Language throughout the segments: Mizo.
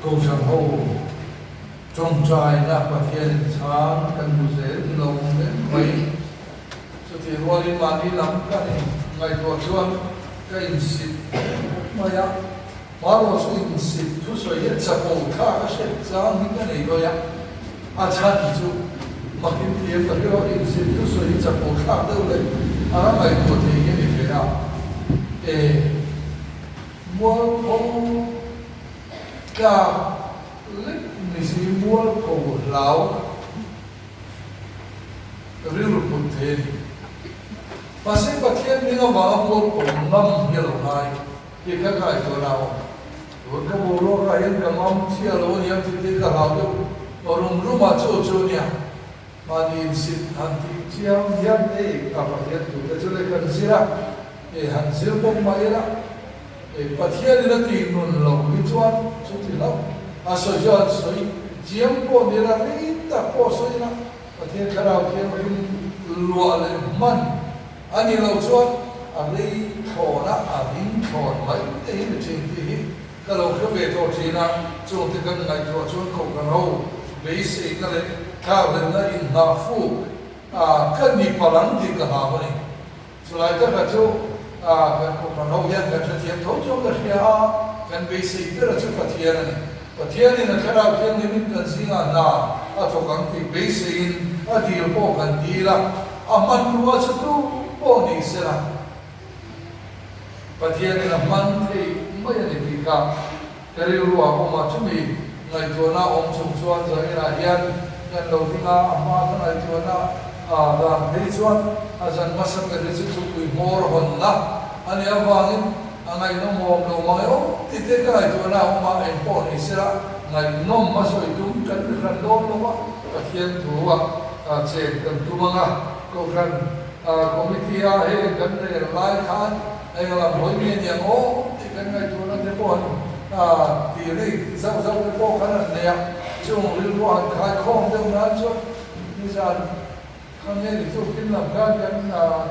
Kohhran ho tawngtaina Pathianin chhang kan hmu zel hi lo awm reng mai. Chutih rualin mahni lam kan in ngaihtuah chuan ka insit khawp mai a, hmarawh chu insit thusawi hi a chapo thlak a hriat chang hi ka nei dawi a, a chhan chu makin thiam ka hre lo, insit thusawi hi chapo thlak deuh leh a la ngaihtuah thei hi a ni ve a, e mualpho tlak lek ni si mualpho hlau. Rilru put thei a ni. Mahse Pathian hming avanga mual pawm ngam hi a lo ngai tih kha ka ngaihtuahna a awm. Tun ka boruak ah hian ka ngam chiah lo a niang tih te ka hlau deuh rum rum a, chu chu nia mahni insit han tih chiang hian hei a Pathian thu te chu le kan zir a, hei han zir bawk mah ila hei Pathianin a tih nun loh hi chuan chuti hlauh a sawi chu an sawi chiang pawh ni la rei tak pawh sawi ila Pathian Thlarau Thianghlim luah leh hman a nih loh chuan a rei thlawn a, a ring thlawn mai te hi ni thin tih hi ka lo hre ve tawh thin a, chungte kan ngaihtuah chuan kohhran ho beiseina leh thlakhlelhna inhnah fuk a ka ni palh ang tih ka hlau a ni. Chulai taka chu kan kohhran ho hian kan hrethiam tho chuan ka hria a, kan beisei bera chu Pathian a ni. Pathianin a Thlarau Thianghlimin kan zingah hna a thawk ang tih beiseiin a dil pawh kan dil a, a hmanrua chu tu pawh ni sela Pathianin a hman thei mai a ni tih kha ka rilru ah awm a, chumi ngaihtuahna awm chung chuan zaninah hian kan lo ding a, a hma ka ngaihtuahna dan phei chuan a zan hmasa ber hi chu thupui hmawr hawnna a nih avangin a ngaihnawm awm lo mang e aw ti te ka ngaihtuahna a awm a, eng pawh ni sela ngaihnawm a sawi tum kan ni hran dawn lo a, Pathian thu a chen kan tum ang a, Kohhran Committee a heng kan rel lai khan eng lam hawi nge niang aw tih kan ngaihtuahna te pawh an ti ri zauh zauh te pawh khan an nei a, chung rilru han khai khawm deuh nan chuan nizan kha nge ni chu kin lam khan kan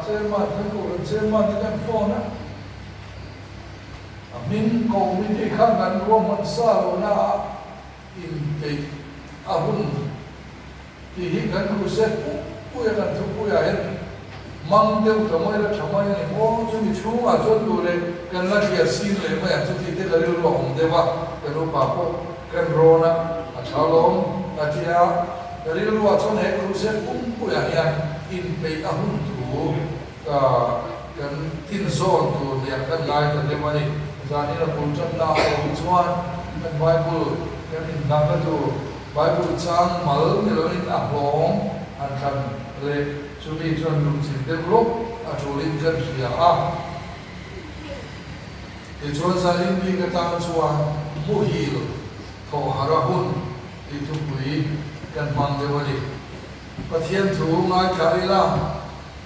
chairman kan kohhran chairman te kan phone a, a hming committee khan kan ruahman sa lohna ah inpeih a hun Tih hi kan crusade pumpuia kan thupuiah hian mang deuh ta mai la tha mai a ni maw? Chumi chhungah chuan duh leh kan la thliar sin leh mai ang chu tih te ka rilru a awm deuh a, ka nupa pawh kan rawn a, a tha lawm a ti a, ka rilruah chuan he crusade pumpuiah hian inpeih a hun thu ka kan tinzawn tur nia kan ngai ta deuh a ni. Zanin a bul tanna a awm chuan kan Bible kan inhnahna tur Bible chang mal ni loin a hlawm an thlan leh chumi chuan lungchim deuh lawk a tulin kan hria a. Tichuan zanin bik atan chuan muhil thawh harh a hun tih thupui kan hmang deuh a ni. Pathian thu ngaithla ila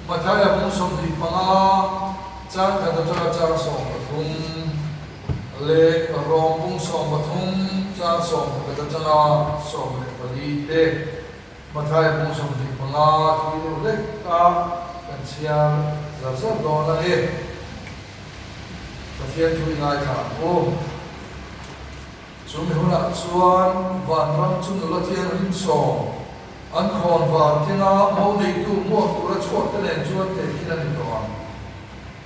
Mathaia bung 25 chang khat atanga chang 13 leh Rom bung 13 chang 11 atanga 14 te Mathaia bung 25 thui deuh hlek a kan chhiar zar zar dawn a ni. Pathian thu i ngaithla ang u. Chumi hunah chuan vanram chu nula thianghlim sawm an khawn var kenga mo neitu hmuak tura chhuak te nen chuan tehkhin a ni tawh ang.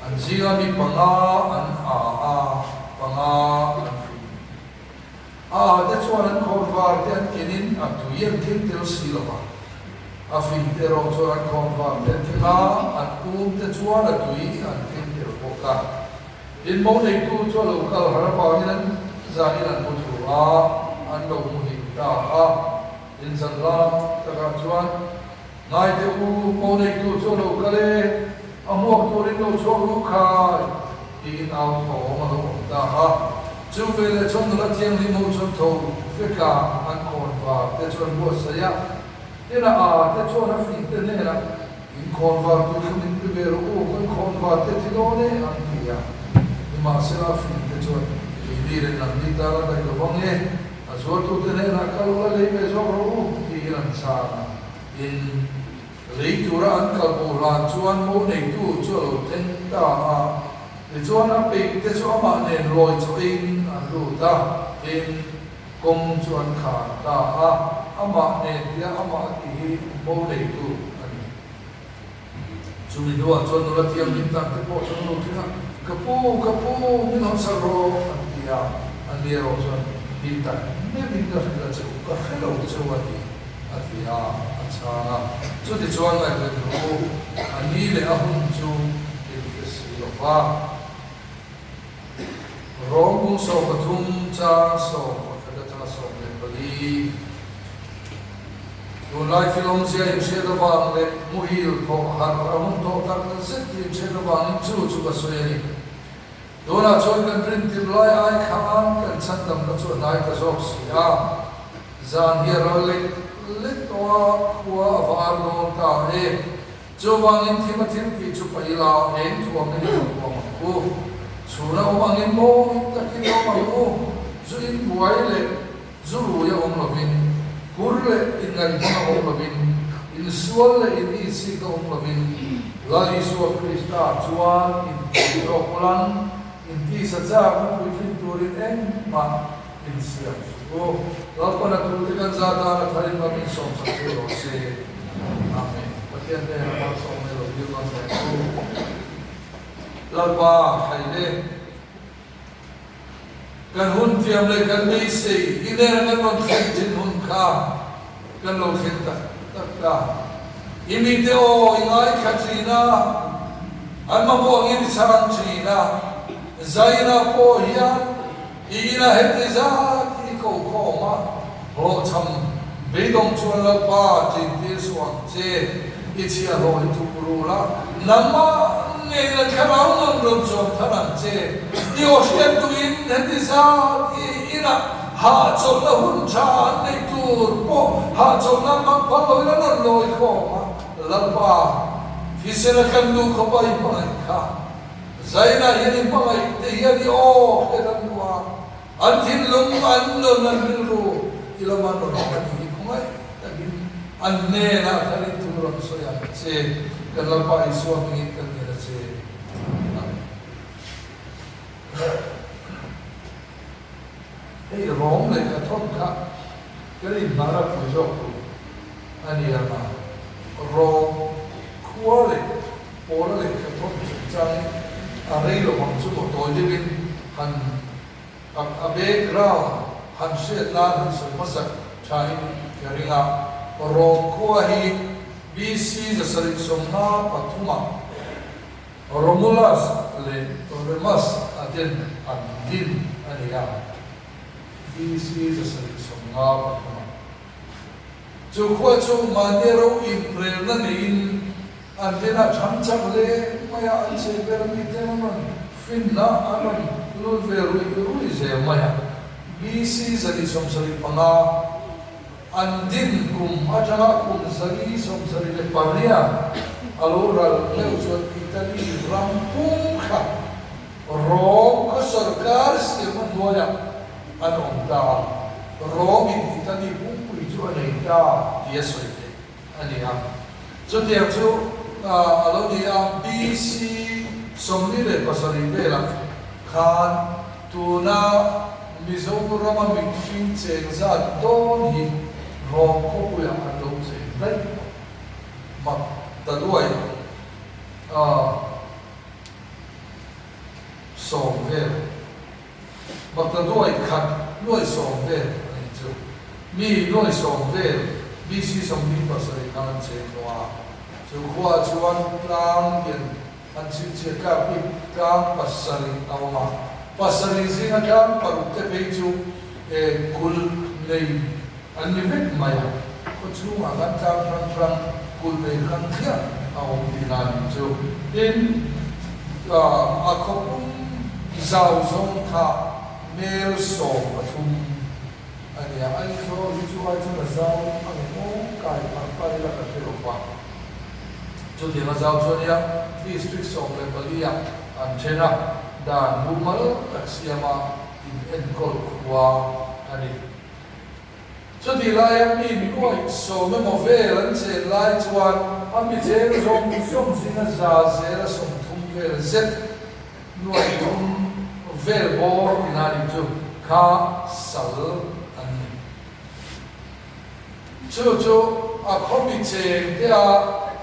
An zinga mi panga an a a, panga an fing. A a te chuan an khawn var te an kenin a tui an keng tel si lo va. A fing te erawh chuan an khawn var te an keng a, an um te chuan a tui an keng tel bawk a. Tin, mo neitu chu a lo kal har avangin an zanin an mu thu a, an lo mu hlim ta a. Tin, zan lam takah chuan, Ngaite u, mo neitu chu a lo kal e, a hmuak turin lo chhuak ru khai, tiin au thawm a lo awm ta a. Chu veleh chuan nula thianghlim ho chuan tho veka an khawn var te chu an buatsaih a. Tin, a a te chuan a fing te hnenah, In khawnvar tui kha min pe ve rawh u, kan khawnvar te thi dawn e, an ti a. Nimahsela, fing te chuan, Keini leh nangni tan a daih lo vang e, a zuartute hnenah kal ula lei ve zawk rawh u, tiin an chhan a. Tin, lei tura an kal bo hlan chuan mo neitu chu a lo thleng ta a. Tichuan, a peih te chu amah nen lawi chaw eiin an lut a. Tin. Kawng chu an khar ta a, amah nen tia amah a tih hi mo neitu a ni. Chumi hnuah chuan nula thianghlim dangte pawh chuan an lo thleng a, Ka pu, ka pu, min hawn sak rawh, an ti a. Anni erawh chuan, Ti tak meuhin ka hrilh a che u, ka hre lo che u a ni, a ti a, a chhang a. Chutichuan ngaihven rawh u, a ni leh a hun chu in hre si lo va. Rawng bung 13 chang 11 atanga 14. Tunlai thil awmzia inhriat avang leh muhil thawh harh a hun tawh tak zet tih inhriat avangin chu chu ka sawi a ni. Tunah chuan kan rintir lai ai khan kan chhandamna chu a hnai ta zawk si a. Zan hi a ral lek lek tawh a, khua a var dawn ta e. Chuvangin thim a thil tih chu paih ila, eng thuamin i rawn huam ang u. Chhuna awm angin mawi takin i awm ang u. Zu in buai leh zu rui a awm lovin, hur leh inngaihhmang a awm lovin, insual leh in itsik a awm lovin, Lal Isua Krista chuan inthuam zawk ulan, intisa chakna puitlin turin engmah insiam suh u. Lalpan a tute kan za tan a tharin mam insawmsak thei rawh se. Amen. Pathian hnenah malsawmna lo dil ngam reng u. Lalpa thai le. Kan hun thiam leh kan beisei i hnena kan rawn thlen thin hun kha kan lo thlen tak tak ta. I mite aw i ngaithla thin a, an mamawh angin i chhang thin a, zaina pawh hian i inah heti zat hi i ko khawm a, hlawhchham beidawng chuan Lalpa tlin tir suh ang che, i chhiahhlawh hi thup rul a, nangmah ngei la thlarau nun rawn chawm thar ang che, i aw hriat duhin heti zat hi i inah hahchawlhna hun tha an neih tur pawh hahchawlhna an hmang phal loin an rawn lawi khawm a, Lalpa thisena kan duh khawpa i hmangaih kha. Zainah hian i hmangaih te hian i aw hriat an duh a, an thinlung, an nun, an rilru i lama an rawn awm a nih hi khawngaih takin an hnenah tharin thu rawn sawi ang che, kan Lalpa Isua hmingin kan ngen a che. Amen. Hei rawng lehkha thawn kha kan inhmar a pui zawk tur a ni ang a, rawng khua leh Pawla lehkha thawn chungchangin a rei lo ang chu maw tawi deuhin han a background han hriat nan han sawi hmasak thain ka ring a. Rom khua hi BC 753 ah Romulus leh Remus a ten an din a ni a, BC 753 ah. Chu khua chu mahni ro inrelna neiin An hnenah thang chak hle mai a, an chei vel mite an rawn finna an rawn lut ve ruih ruih zel mai a. BC 175 an din kum atanga kum 178 a lo ral meuh chuan Italy ram pum kha Rome khaw sorkar siamna hnuaiah an awm ta a, Rome-in Italy pumpui chu a nei ta tih a sawi theih. a ni a. Chutiang chu a lo ni a, BC 47 velah khan tuna Mizorama mihring cheng zat dawn hi Rom khawpuiah an lo cheng daih tawh. Mak ta duai 10 vel. Maktaduai khat nuai 10 vel a nih chu. Mi nuai 10 vel BC 27 khan an cheng tawh a. Chu khuaah chuan tlang lian an chhinchhiah tlak bik tlang 7 a awm a. 7 zinga tlang 6 te phei chu kulh nei an ni vek mai a. Khaw chhungah khan tlang hrang hrang kulh nei hrang thliah a awm tihna a nih chu. Tin, a khaw pum zau zawng kha mel 13 a ni a. Aizawl hi chu ai chuan a zau a ni maw? Kai phar ta ila ka hre lo va. Chutiang a zau chu a nia, District 14 ah an then a, dan mumal tak siama inenkawl khua a ni. Chutih laia mi nuaih 10 emaw vel an chen lai chuan a mi cheng zawng zawng zinga za zela 30 vel zet nuaih thum vel bawr tina nih chu kha sal an ni. Chu chu a khaw mi cheng te a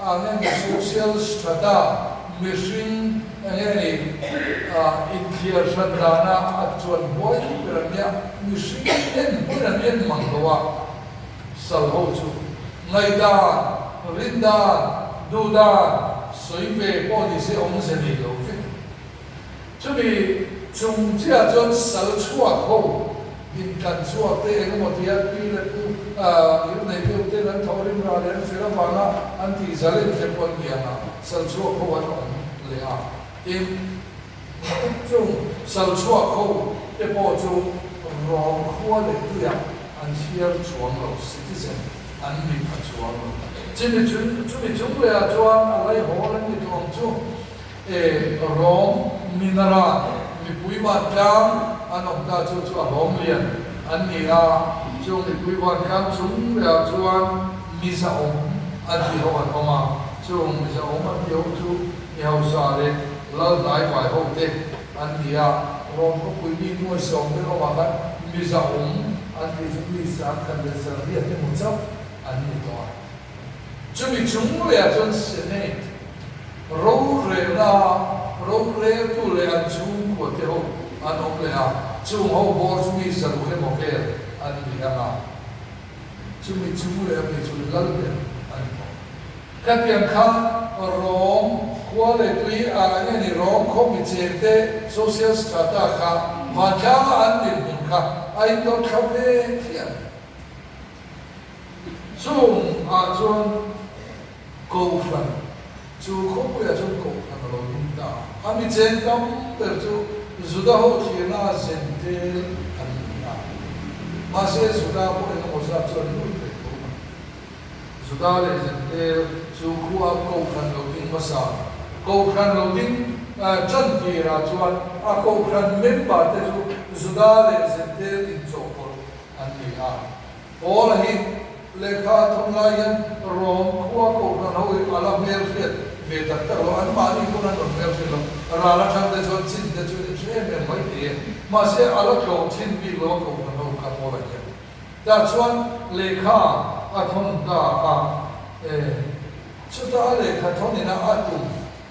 ang emaw social strata mihring enge ni inthiar hran dana a chuan huai ber an nia, mihring en pawhin an en mang lo a, sal ho chu ngaihdan, rindan, duhdan sawi ve pawh ni se awmze nei lo vek. Chumi chung chiah chuan sal chhuak ho intlan chhuak te eng emaw tia pi leh pu ngil nei deuh ten an thawh rim rah leh an fel avanga an tih zalen te pawh an ni ang a, sal chhuak ho an awm leh a. Tin, chung sal chhuak ho te pawh chu Rom khua leh tuiah an chhiar chuang lo, citizen an ni pha chuang lo. Chumi chung leh ah chuan a laihawl an ni tawh ang chu. E Rom Minara mipui vantlang an awm ta chu chu a hlawm lian an ni a, chung mipui vantlang chung lehah chuan mizaawm an tih ho an awm a, chung mizaawm an tih ho chu mi hausa leh lal hnaivai ho te an ni a, Rom khawpui mi nuai 10 vel awmah khan mizaawm an tih chu mi 1800 emaw chauh an ni tawh a. Chumi chung lehah chuan Senate rorelna roreltu leh an chhungkua te ho an awm leh a, chung ho bawr chu mi zaruk emaw vel an ni ang a, chumi chung leh ami chu lal ber an ni bawk. Khatiang kha Rom khua leh tui ah eng nge ni Rom khaw mi cheng te social strata kha vantlanga an dinhmun kha a indawt thla ve thiam. Chung ah chuan Kohhran, chu khawpuiah chuan Kohhran a lo ding ta a. A mi cheng tam ber chu Juda ho thlirna a zen tel an ni a. Mahse Juda pawh engemaw zat chuan lut ve tho mai. Juda leh zen tel chu khua Kohhran lo ding hmasa. Kohhran lo ding tan tirah chuan a Kohhran member te chu Juda leh zen tel inchawhpawlh an ni a. Paula hi lehkha a thawm lai hian Rom khua kohhran ho hi a la hmelhriat ve tak tak lo, anmahni pawn an rawn hmelhriat lo. Ral atang te chuan chin te chu in hre em em mai thei e. Mahse a la tlawh thin bik lo a kohhran ho kha Paula hian. Tah chuan lehkha a thawn ta a, e chuta a lehkha thawn ina a tum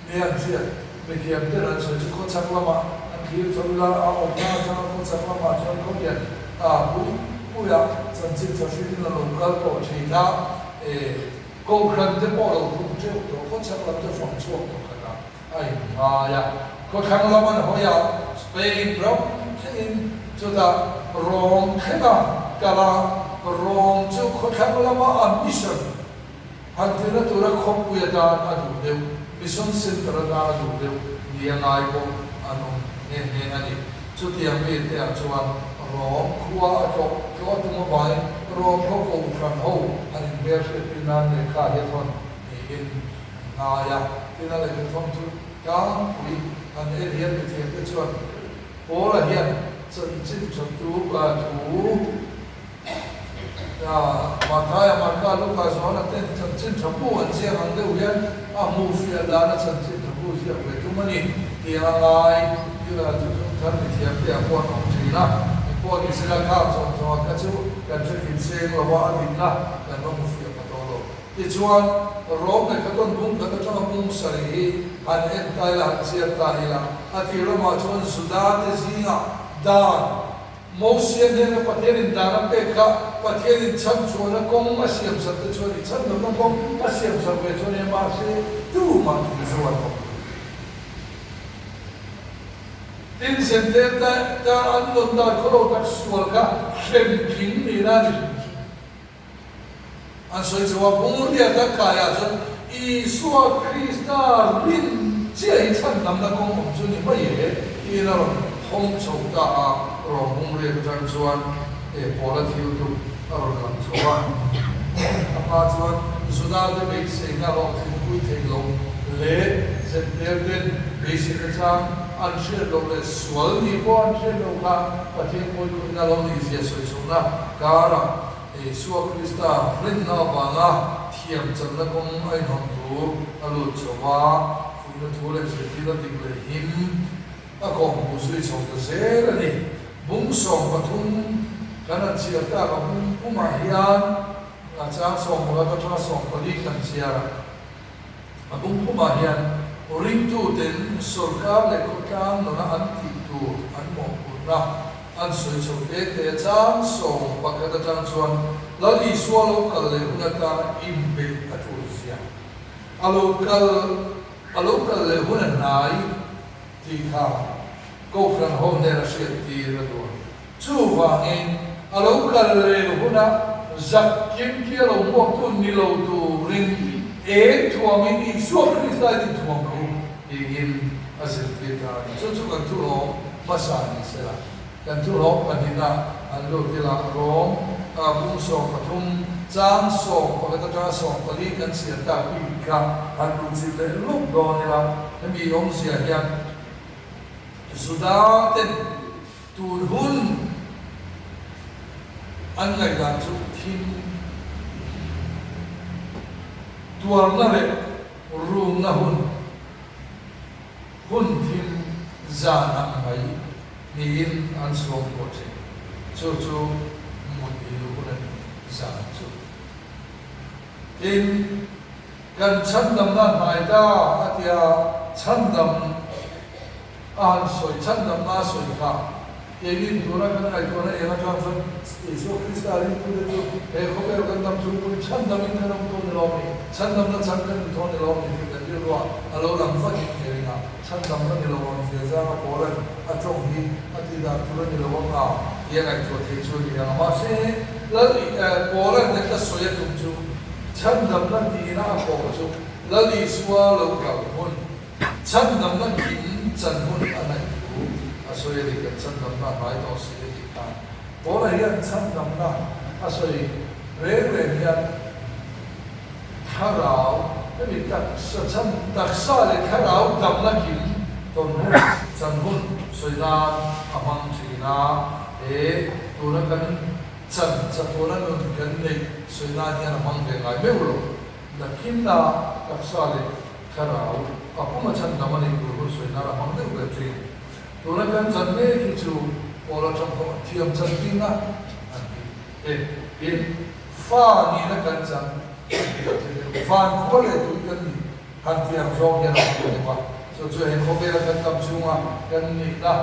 Ni an hriat, mithiam ten an sawi chu khawchhak lamah an thlir chho ila, a awmna atanga khawchhak lamah chuan khawlian a pui puia chanchin tha hrilhin a lo kal tawh thin a, e Kohhran te pawh a lo pung teuh tawh, khawchhak lam chu fang chhuak tawh khat a, a inngai a. Khawthlang lam an hawi a, Spain ram thlengin chutah Rom thlenga kal a, Rom chu khawthlang lama a mission, Han tirna tura khawpui atan a duh deuh, Mission Centre atan a duh deuh nia ngai pawh an awm nghe nghe a ni. Chutiang mi te ah chuan Rom khua a tlawh tlawh a tum avangin Rom khaw kohhran ho an inhmel hriattir nan lehkha hi a thawn niin an ngai a. Tin a lehkha thawn chu tlangpui han en hian mithiam te chuan Paula hian chanchin tha tu thu Mathaia, Marka, Luka, Johana ten chanchin tha bu an ziak ang deuh hian a hmuh fiah dana chanchin tha bu ziak ve tum a ni tih a ngai. Thuthlung thar mithiam te ah pawh an awm thin a, engpawh ni sela khang zawng zawng kha chu kan hre kim seng lo a, a dinna kan va hmu fiah pha tawh lo. Tichuan, Rom lehkha tawn bung khat atanga bung sarih hi han en ta ila, han chhiar ta ila, a tir lamah chuan Juda te zingah dan, Mosia hnena Pathianin dan a pek kha Pathianin chhanchhuahna kawng a siamsak te chuan i chhandamna kawng a siamsak ve chuan nia mahse tumah thil zo an awm lo. Tin, Zente tan an nun dan khawlo tak sual kha hrem tling nihna a ni hrim hrim. An sawi chho a, bung riat a kaiah chuan Isua Krista rin chiah hi chhandamna kawng awm chu ni mai e tiin a rawn hawng chho ta a, rawn bung riat atang chuan e Paula thil tum a rawn lang chho a. A hma chuan Juda te beiseina hlawhtlinpui thei lo leh Zentêl ten beiseina chang an hriat loh leh sual nih pawh an hriat loh kha Pathian pawikawihna lo nih zia sawi chhohna karah Isua Krista rinna avanga thiam channa kawng a inhawn thu a lut chho va, fuihna thu leh zirtirna dik leh him a kawhhmuh zui chho ta zel a ni. Bung 13 kan han chhiar tak a bung pumah hian. Chang 11 atanga 14 kan chhiar a. A bung pumah hian ringtuten sorkar leh khawtlang nuna an tih tur an mawhphurhna an sawi chho te te a. Chang 11 atang chuan Lal Isua lo kal leh hun atana inbeih a tul zia, a lo kal a lo kal leh hun a hnai tih kha Kohhran ho hnena hriattir a duh a. Chuvangin, a lo kal leh huna zak kim khi a lo hmuaktu ni lo turin eng thuamin Isua Krista in inthuam rawh u tiin a zirtir ta a ni. Chu chu kan thulawm hmasa ni sela, kan thulawm pahnihna an lut ila Rom bung 13 chang 11 atanga 14 kan chhiar tak bik kha han luhchilh leh lawk dawn ila, hemi awmzia hian Juda ten Tun hun an ngaihdan chu thim tuarna leh rumna hun, hun thim zan ang mai niin an suam pawh thin. Chu chu mutdil hun a ni zan chu. Tin, kan chhandamna hnai ta a tia chhandam. A han sawi chhandamna a sawi kha, keinin tuna kan ngaihtuahna eng atang chuan Isua Krista ringtute chu he khawvel kan dam chhungpui chhandamin kan awm tawh ni lo mi, chhandamna chhan kan ni tawh ni lo mi tih kan rilruah a lo lang vatin ka ring a, chhandamna ni lo ang zia zanga Paula'n a tawng hi a tih dan tur a ni lo ang a tia ngaihtuah theih chu a ni ang a. Mahse, Lal Paula'n heta sawi a tum chu chhandamna tihna a kawh chu Lal Isua lo kal hun Chhandamna kim chan hun a ngaih thu a sawi a ni. Kan chhandamna a hnai tawh si a tih khan Paula hian chhandamna a sawi reng reng hian thlarau hemi taksa chhan taksa leh thlarau damna kim tawn hun chan hun sawi nan a hmang thin a, he tuna kan chan chatuana nun kan neih sawi nan hian a hmang ve ngai meuh lo. Nakinna taksa leh Thlarau, a pum a chhan dam a nih tur hun sawi nan a hmang deuh ber thin. Tuna kan chan mek hi chu Paul atang pawh thiam chan ding a an ti. He tin, fa nihna kan chan an ti lo thin deuh. Van khua leh tui kan nih han ti ang zawng hian a hmu deuh a. Chu chu he khawvela kan dam chhunga kan nihna,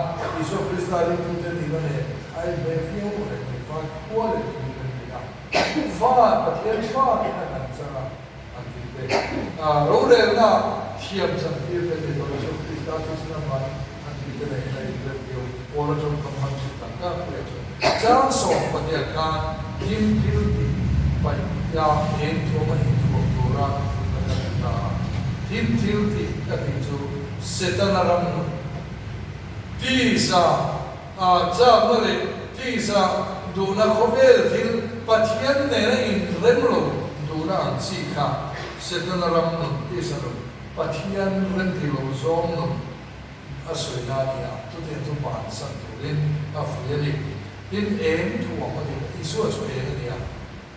Isua Krista ringtute nihna nen a inhmeh viau reng a ni. Van khua leh tui kan ni a, fa, Pathian fa nihna kan chan a. An ti te. Rorelna thiam chantir te ni tawh Isua Krista thisen avangin an ti te nen a inrem viau. Paul atang kan hman thin tak tak pawh chuan chang 12 khan thim thil tih paih a eng thuam a inthuam tura ka kan ti ta a. Thim thil tih ka tih chu Setana ram nun tisa chakna leh tisa duhna khawvel thil Pathian nena inrem lo duhna ang chi kha Setana ram nun tisa nun Pathian remti lo zawng nun a sawina a ni a, chutiang chu bansan turin a vui a ni. Tin, eng thuam a ni? Isua chu eng a ni a?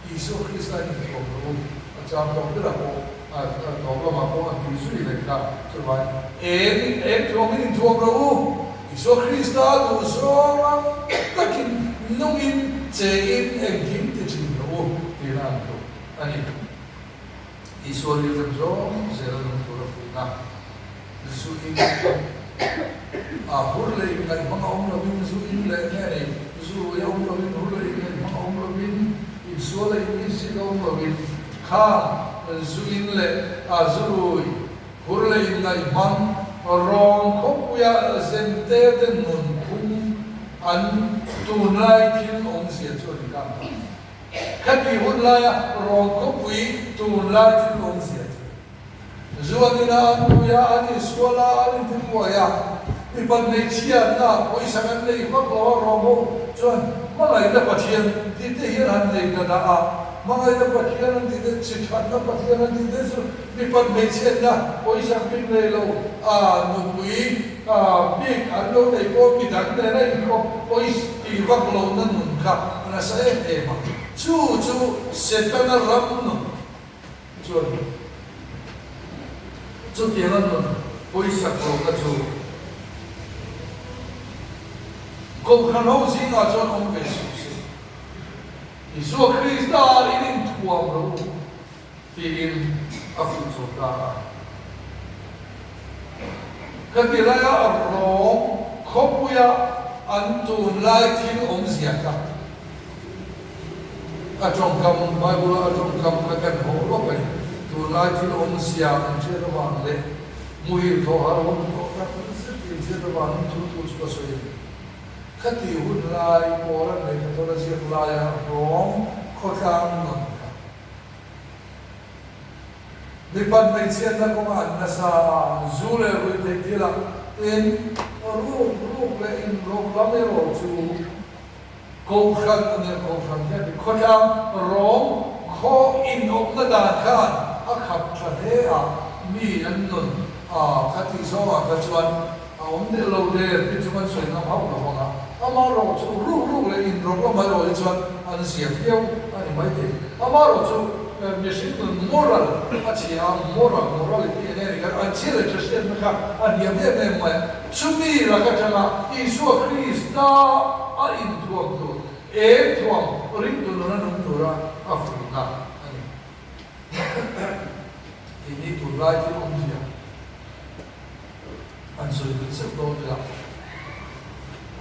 Isua Krista in inthuam lo u, a chang tawp berah pawh, a tawp lamah pawh an tui zui leh kha. Chuvangin, eng eng thuamin inthuam lo u, Isua Krista duh zawng ang takin nungin chein engkim ti thin lo u tiin a an duh a ni. Isua rilrem zawng zel a nung tur a fuihna. Zu in a hur leh in ngaih hmang a awm lovin zu in leh nge ni, zu rui a awm lovin hur leh in ngaih hmang a awm lovin, insual leh in insit a awm lovin, khang zu in leh a zu rui, hur leh in ngaih hmang rawng khawpuia Zente te nun phung an tunlai thil awmzia chu a ni kang ta. Khati hun laia rawng khawpui tunlai thil awmzia chu. Zuanin a an pui a, an insual a, an intibuai a. Mipat hmeichhiatna pawisa kan nei vak lo a, Rom ho chuan hmangaihna Pathian tih te hian han nei ta dah a. Hmangaihna Pathian an tih te, chi thatna Pathian an tih te chu mipat hmeichhiatna pawisa bik nei lo a nupui bik an lo nei pawh midang nena inkawp pawisa tih vak lohna nun kha a nasa em em a. Chu chu Setana ram nun. Chuan chutianga nun pawisak lohna chu Kohhran ho zingah chuan awm ve suh se. Isua Krista in inthuam. inthuam rawh u, tiin a fuih chho ta a. Khati laia Rom khawpuia an tunlai thil awmzia kha a tawngkam, Bible-a a tawngkam kha kan hawh lawk a ni. Tunlai thil awmzia an hriat avang leh muhil thawh har hun tawh tak zet in hriat avangin chu thu chu ka sawi a ni. Khati hun lai Paul-a'n lehkhathawn a ziak laia Rom khawtlang nun kha Mipat hmeichhiatna kawnga an nasa a, zu leh ruihtheih thilah in ruk ruk leh inrawk lam erawh chu Kohhran a nia, Kohhran hian mi khawtlang rawng khaw inawpna dan khan a khap tha hle a, mi an nun a kha tih zawngah kha chuan a awm deuh lo der tih chu kan sawi ngam hauh lo vang a, amaherawh chu ruk ruk leh inrawk lamah erawh hi chuan an zia viau a ni maithei. Amaherawh chu mihring nun moral a chhia a, moral, morality eng nge ni kha an chhia leh tha hriatna kha a hniam em em mai a, chumi lak atanga Isua Krista a inthuam tur, eng thuam ringtu nun a nung tura a fuihna a ni. Keini tunlai thil awmzia. An sawi dun zeuh dawn ila,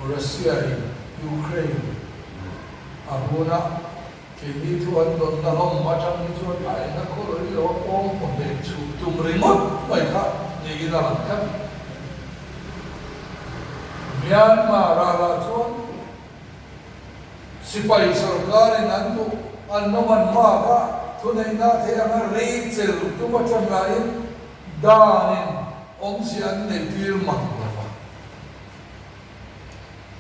Russia in Ukraine a run a, keini thu an dawnna hlawm atang hi chuan a eng a khaw rei lo a pawng hmu hneh chhuh tum ringawt mai kha niin a lang tlat. Myanmar ah lah chuan sipai sorkarin an duh an nawman hmak a, thuneihna theih anga rei chel tum atang laiin Danin awmzia an neihtir mang lo va.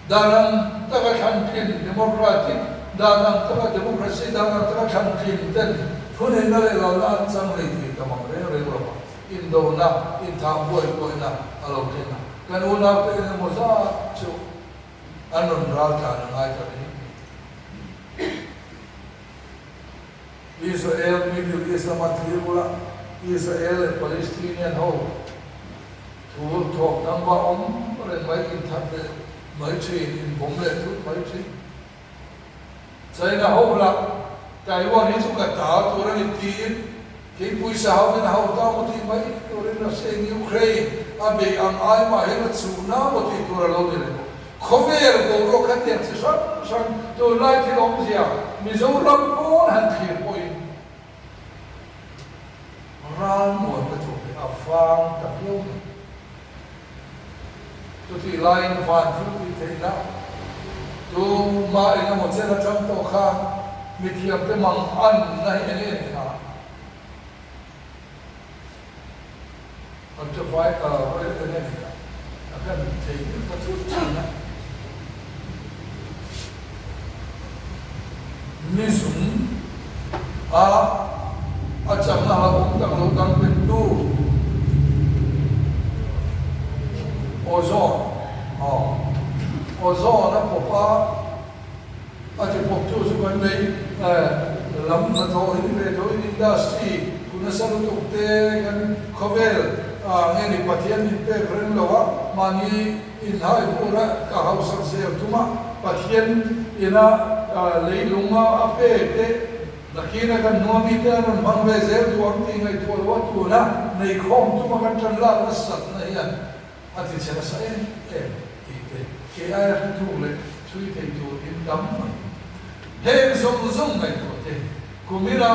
Dan ang taka thlantlin democratic, dan ang taka democracy, dan ang taka thlantlin ten thuneihna leh lalna an chang lei thei ta mang reng reng lo va. Indona, inthah buai buaina a lo thleng a. Kan unaute eng emaw zat chu an rawn ral tlan a ngai ta reng mai. Israel, Middle East lama thlir bula Israel leh Palestinian ho thu thawk dang va awm reng mai inthat leh mai thin, inbawm leh thut mai thin. China ho lah Taiwan hi chu ka ta tur a ni tiin keipui sa ho in a ho ta maw tih mai turin Russia in Ukraine a beih ang ai mah hian a chuhna maw tih tur a lo ni reng. Khawvel boruak kha tiang chi hrang hrang tunlai thil awmzia Mizoram pawn han thlir pawhin ralmuanna tur hi a vang ta viau mai. Chutih laiin van thil tih theihna tumah eng emaw chen atang tawh kha mithiamte mang anna hi eng nge ni kha? Ultraviolet eng nge ni kha? A kan thei ngil ta thut thin a. Ni zung a a changna hlauhawm tak lo dang bettu ozone, aw, ozone a pawp a, a ti pawptu chu kan lei lam hnathawh hi ni ve tho in industry ku nasa lutuk te kan khawvel nge ni Pathian min pek reng lo a, mahni Inhai vura ka hausak zel thum a, Pathian ina leilung a a pe te nakina kan nuami te an rawn hmang ve zel duh ang tih ngaihtuah lo a tuna nei khawm tuma kan tan lak nasatna hian a ti chhe nasa em em tih te kei aia hretu leh chhui thei tur in tam mai. Heng zawng zawng ngaihtuah te kumina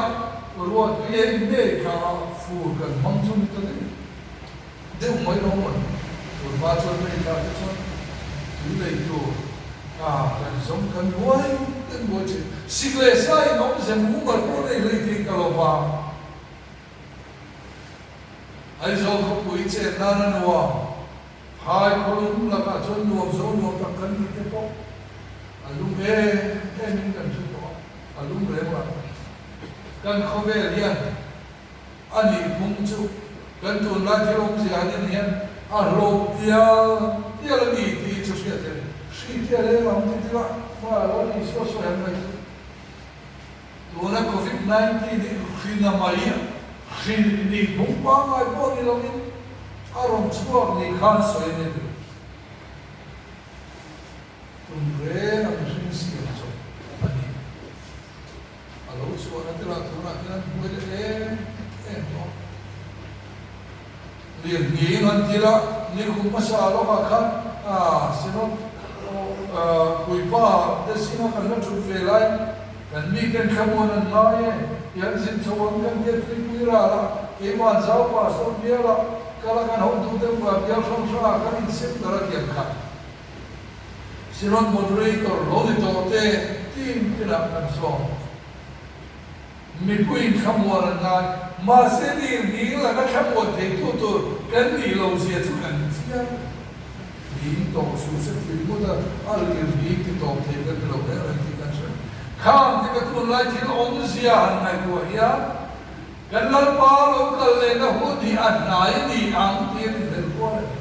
ruahtui ei ngei kha fur kan hmang chu ni ta daih. Deuh mai lo maw ni? Tun hma chuan hei thla te chuan tui lei tur a kan zawng kan buai kan buai thin. Sik leh sa in awmze mumal pawh nei hlei thei ta lo va. Aizawl khawpui chet nan a nuam, phai khawlum lakah chuan nuam zo nuam tak kan tih te pawh a lum em em in kan hre tawh a, a lum reng lah tak. Kan khawvel hian A nih phung chu kan tunlai thil awmzia han en hian a hlawp tial tial a ni tih chu hriat theih a ni. Hri te a leng ang tih tirah hma a lo ni suah suah hian mai chu. Tuna Covid 19 hi hrina mai a, hri nih phung pangngai pawh ni lovin a rawn chhuak ni khan sawi a ni tih. Tum reng a mihring siam chawp a ni. A lo chhuahna te lah tuna. Lirnghing an ti la, nikum hmasa lawkah khan Synod puipa te zinga kan la thut ve lai, kan miten thlamuan an ngai e, ti an zin chho ang kan tia tuipui ral a, keimah zau pastor bial a kal a kan hotute bulah bial hrang hrangah kan insem dar a tiang kha Synod moderator lo ni tawh te team tinah kan sawm. Mipuiin thlamuan an ngai. Mahse lirnghing laka thlamuan theitu tur kan nih lo zia chu kan chiang. Ling tawh suh se ti ringawt a, a lirnghing ti tawp thei kan ni lo reng reng tih kan hre. Khang ti ka tunlai thil awmzia han ngaihtuah hian kan Lalpa lo kal lehna hun hi a hnai ni ang tih a inhel kual a ni.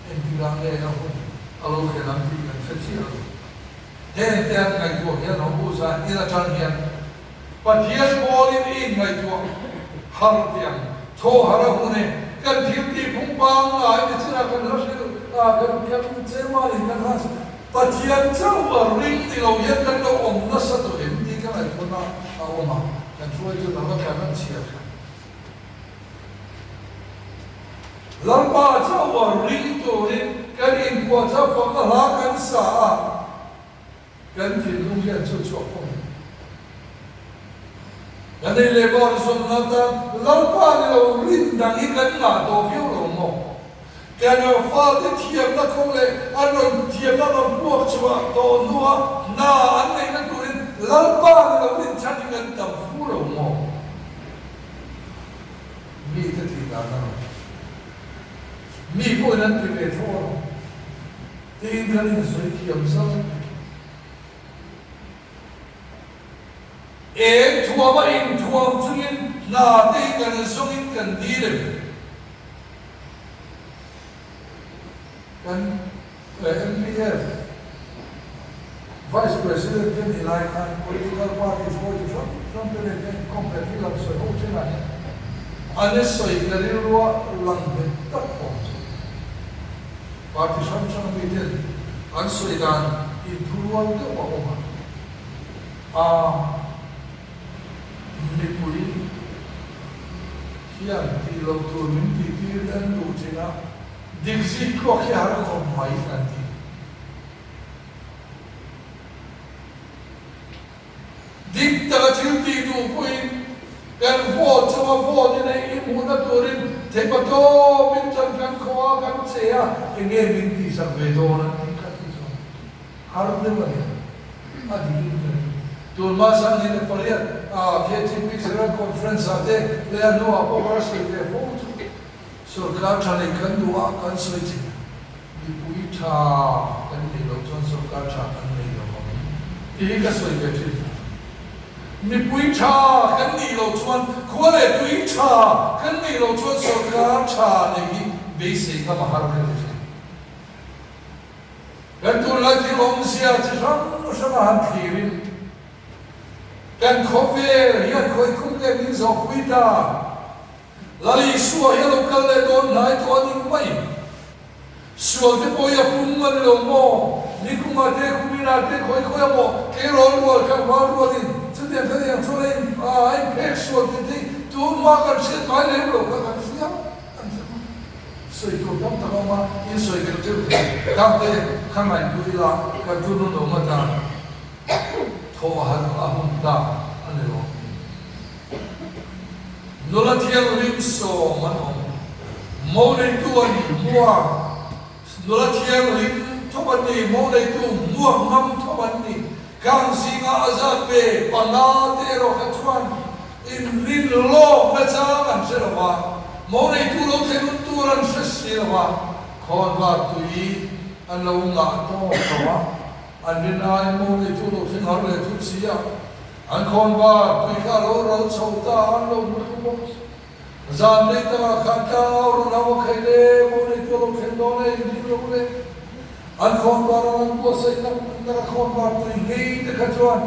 Engtikah nge a hun a lo thlen ang tih kan hre chiah lo. Heng te an ngaihtuah hian ho bu zan in atang hian Pathian pawlin i inngaihtuah har tih ang. Thaw har a hun e, kan thil tih phung pangngai ni chinah kan hla hrilh a, kan kan chemanin kan hla Pathian chauh a ring ni lo hian kan lo awm nasa tawh em tih ka ngaihtuahna a awm a, kan hruaitu lam atang an chhiar kha. Lalpa chauh a ring turin kan inpuahchah fakna hla kan sa a, kan thinlung hian chu chhuak pawh ni. Kan ei leh bar zawnna atan Lalpa ni lo rin dang hi kan ngah tawh viau lo maw? Kan fate thiamna kawng leh an rawn thiamna rawn puak chhuah tawh hnua hna an neihna turin Lalpa ni lo rin chhan hi kan tam fu lo maw? Mite tih dan a rawn. Mi pawhin an ti ve tho a rawn. Tiin kan insawi thiam zauh a ni. Eng thuam a inthuam chungin hna te hi kan zawngin kan dil em? Kan MPF Vice President te nih lai khan political party hruaitu hrang hrang te nen hian inkawm leh thil an sawi ho thin a, an i sawi ka rilrua lang nghet tak awm chu party hrang hrang mi ten an sawi dan inthurual deuh a awm a, a mipui hian tih loh tur min tih tir an duh thin a. Dik zing tluak hi har khawp mai an ti. Dik taka thil tih duh pawhin kan vote chunga vote in a inhmuhna turin theipa tawpin tan kan khaw a, kan che a, enge min tihsak ve dawn an tih kha tih chuan har deuh a ni ang. A dikin ka ring. Tun hma 28 ah KTP General Conference ah te leh a hnuah pawh ka la sawi ve fo chu. Sorkar tha neih kan duh a, kan sawi thin. Mipui tha kan neih loh chuan sorkar tha kan nei lo ang tih hi ka sawi ve thin. Mipui tha kan nih loh chuan, khua leh tui tha kan neih loh chuan sorkar tha neih hi beisei ngam a har ka ti thin. Kan tunlai thil awmzia chi hrang hrang a han thlirin kan khawvel hian khawikhum leh min zawhpui ta. Lal Isua hi a lo kal leh dawn hnai tawh a ni mai. Sual te pawh hi a pum a ni lo maw? Nikumah te, kuminah te, khawi khawi a maw? Tleirawl rual, tlangval rualin chutiang kha tiang chuan a in a inphek sual tih te hi tunhma kan hriat ngai lem lo kha kan hria kan hre mai. Sawi tur tam tak a awm a, in sawi belh deuh thei. Khang te kha ngaihtuah ila kan thu hnun awm atan thawh a han a hun ta a ni lo. Nula thianghlim sawm an awm. Mo neitu an hmuak. Nula thianghlim thawp an ni, mo neitu hmuak ngam thawp an ni. Khang zinga a zat ve panga te erawh kha chuan inrin lawk nachang an hre lo va, mo neitu lo thlen hun tur an hre si lo va, khawnvar tui an lo ngah tawk lo va, an rin aiin mo neitu lo thleng har leh thut si a. An khawnvar tui kha a lo ral chho ta a, an lo hmu thlu bawk a. Zan rei takah khan tlangau rawn hau a khaih le, mo neitu a lo thleng dawn e, inring lo le. An khawnvar ang an buatsaih tak tak a khawnvar tui ngei te kha chuan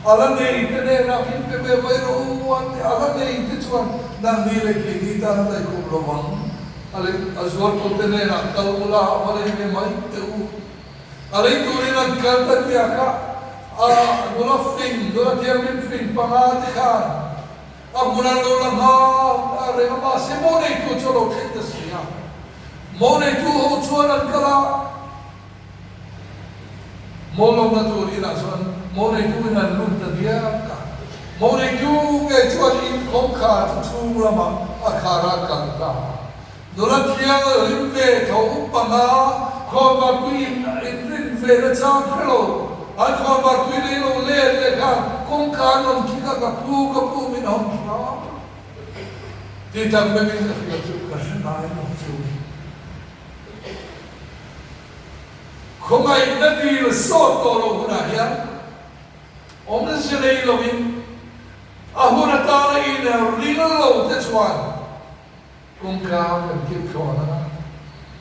a la nei te hnenah min pe ve mai rawh u an ti a, a la nei te chuan nangni leh keini tan a daihkhum lo vang. A lei a zualtu te hnenah kal ula a va lei ve mai teh u. A lei turin an kal ta nia kha a nula fing, nula thianghlim fing panga te khan. A hmun an lo la nghak reng a, mahse mo neitu chu a lo thleng ta si a. Mo neitu ho chuan an kal a, mo lawmna tur inah chuan mo neitu in an lut ta diak a. Mo neitu nge chuan in kawngkhar chu chhung lamah a khar a kal ta a. Nula thiang rim ve tho panga khawnvar tui in inrin ve na chang hre lo. An khawnvar tui lei lo let leh khan kawngka an rawn kik a, ka pu, ka pu min hawn hram ti tak meuhin ka hria chu ka hre ngai lo chu. Khawngaihna dil sawt tawh loh hunah hian awmze nei lovin a hun atana inring lo te chuan Kawngka kan kip thlawn ang a,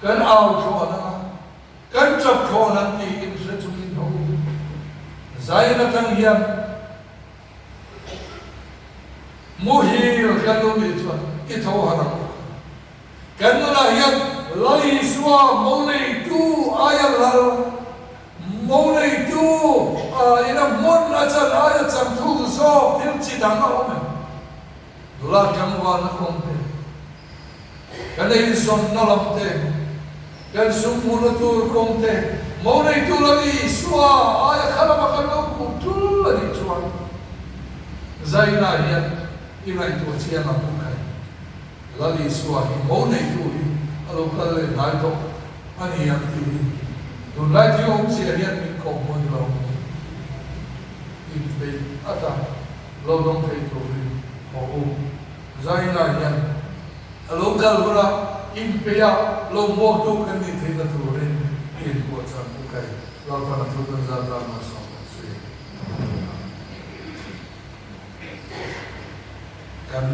kan au thlawn ang a, kan chap thlawn ang tih inhre chungin ho zain atang hian muhil kan lo nih chuan i tho harh ang u. Kan nunah hian Lal Isua mo neitu aia lal, mo neitu ina hmun a chan aia chang thuk zawk thil chi dang a awm em? Nula tlangvalna kawng te, kan eizawnna lam te, kan sum hmuhna tur kawng te, mo neitu lam Isua aia kha lama kan lo khuh tul a nih chuan Zaina hian i ngaihtuah chiang ang u khai. Lal Isua hi mo neitu hi a lo kal leh hnai tawh a ni ang tih hi tunlai thil awmzia hian min kawhhmuh ni lo inpeih atan Lo dawng thei turin haw u. Zaina hian a lo kal huna inpeia lo hmuaktu kan nih theihna turin i inpuahchah ang u kai. Lalpan a thu kan zat dan malsawm rawh se. Amen. Kan.